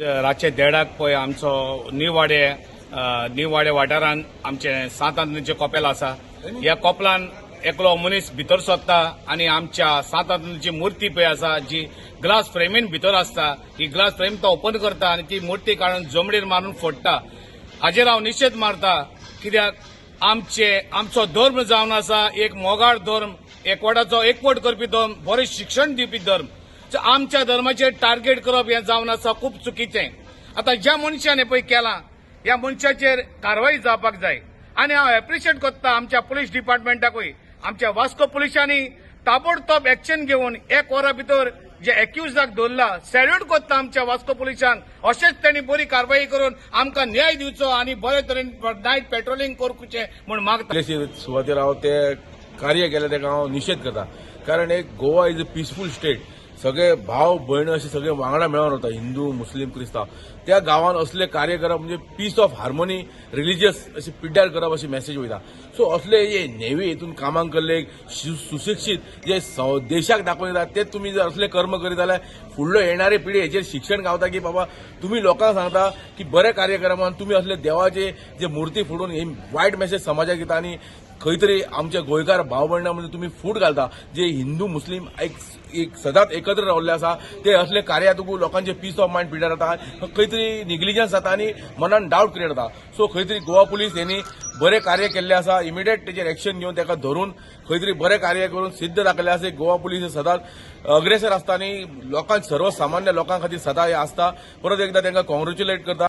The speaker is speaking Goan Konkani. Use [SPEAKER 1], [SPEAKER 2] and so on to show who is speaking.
[SPEAKER 1] रातचे देडाक पळय आमचो निवाडे निवाडे वाठारांत आमचे सांत आंतनीचें कपेल आसा. ह्या कोपलान एकलो मनीस भितर सोदता आनी आमच्या सांत आंतनीची मुर्ती पळय आसा, जी ग्लास फ्रेमीन भितर आसता, ही ग्लास फ्रेम तो ओपन करता आनी ती मुर्ती काडून जमनीर मारून फोडटा. हाजेर हांव निशेध मारता, कित्याक आमचे आमचो धर्म जावन आसा एक मोगाळ धर्म, एकवटाचो, एकवट करपी धर्म, बरें शिक्षण दिवपी धर्म. सो आमच्या धर्माचेर टार्गेट करप हें जावन आसा खूब चुकीचें. आतां ज्या मनशान हें पळय केलां, ह्या मनशाचेर कारवाई जावपाक जाय आनी हांव एप्रिशिएट करता आमच्या पुलीस डिपार्टमेंटाकूय. आमच्या वास्को पुलिसांनी ताबडतोब एक्शन घेवन एक वरा भितर जे एक्युजाक धरला, सॅल्यूट करता आमच्या वास्को पुलिसांक. अशेंच तांणी बरी कारवाई करून आमकां न्याय दिवचो आनी बरे तरेन नायट पेट्रोलिंग करचें म्हूण मागता.
[SPEAKER 2] सुवातेर हांव ते कार्य केलें ताका हांव निशेध करता, कारण एक Goa is a peaceful state. सगळे भाव भयण अशे सगळे वांगडा मेळोन रावता, हिंदू, मुस्लीम, क्रिस्तांव. त्या गांवांत असले कार्य करप म्हणजे पीस ऑफ हार्मोनी रिलिजियस अशें पिड्ड्यार करप अशी मॅसेज वयता. सो असले जे नेवी हितून कामाक केल्ले सुशिक्षीत जे देशाक दाखोवन दिता, ते तुमी जर असले कर्म करीत जाल्यार फुडलो येणारे पिढी हेचेर शिक्षण गावता की बाबा, तुमी लोकांक सांगता की बरें कार्य करा म्हणून तुमी असले देवाचे जे मुर्ती फोडून ही वायट मेसेज समाजाक दिता आनी खंय तरी आमच्या गोंयकार भाव भयणां मध्ये तुमी फूट घालता. जे हिंदू मुस्लीम एक एक सदांच एकत्र रावल्ले आसा, ते असले कार्या तुका लोकांचे पीस ऑफ मायंड पिड्ड्यार जाता, खंय तरी निग्लिजन्स जाता आनी मनान डावट क्रिएट जाता. सो खंय तरी गोवा पुलीस यांनी बरें कार्य केल्लें आसा. इमिडिएट तेजेर एक्शन घेवन ताका धरून खंय तरी बरें कार्य करून सिद्ध दाखयलें आसा. गोवा पुलीस हे सदांच अग्रेसर आसता आनी लोकांक, सर्वसामान्य लोकां खातीर सदां हे आसता. परत एकदा तांकां कॉंग्रेच्युलेट करता.